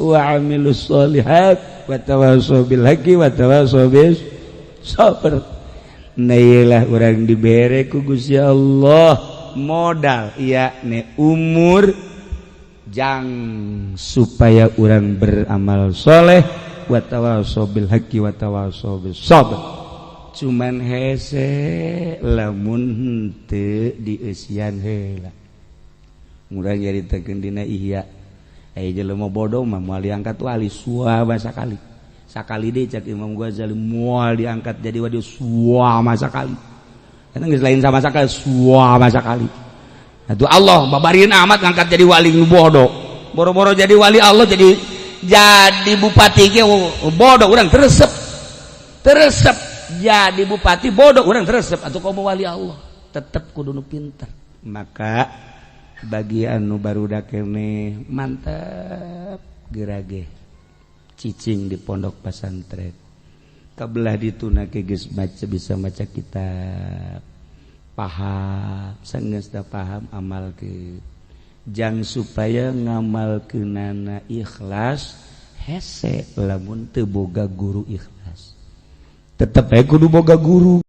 Wa amilus sholihat wa tawassaw bil haqqi wa tawassaw bis sabr. Nah, iyalah urang dibere ku Gusti Allah modal yakni umur jang supaya urang beramal soleh, wa tawassaw bil haqqi wa tawassaw bis sabr. Cuman hese lamun henteu dieusian heula. Urang nyaritakeun dina Ihya, aya jelema bodoh mah moal diangkat wali suama sakali. Sakali deui, cak Imam Ghazali, moal diangkat jadi wali suama sakali. Eta geus lain sama sakali, suama sakali. Atuh Allah babarin amat ngangkat jadi wali nu bodoh. Boro-boro jadi wali Allah, jadi bupati ge bodoh urang teresep. Teresep jadi bupati bodoh urang teresep, atuh komo wali Allah tetep kudu nu pinter. Maka bagi anu barudak keneh, mantap gerage cicing di pondok pesantren, kabelah dituna ke geus baca, bisa maca kitab, paham. Sanggeus paham, amal ke jang supaya ngamal kenana ikhlas. Hese lamun teu boga guru ikhlas, tetep bae kudu boga guru.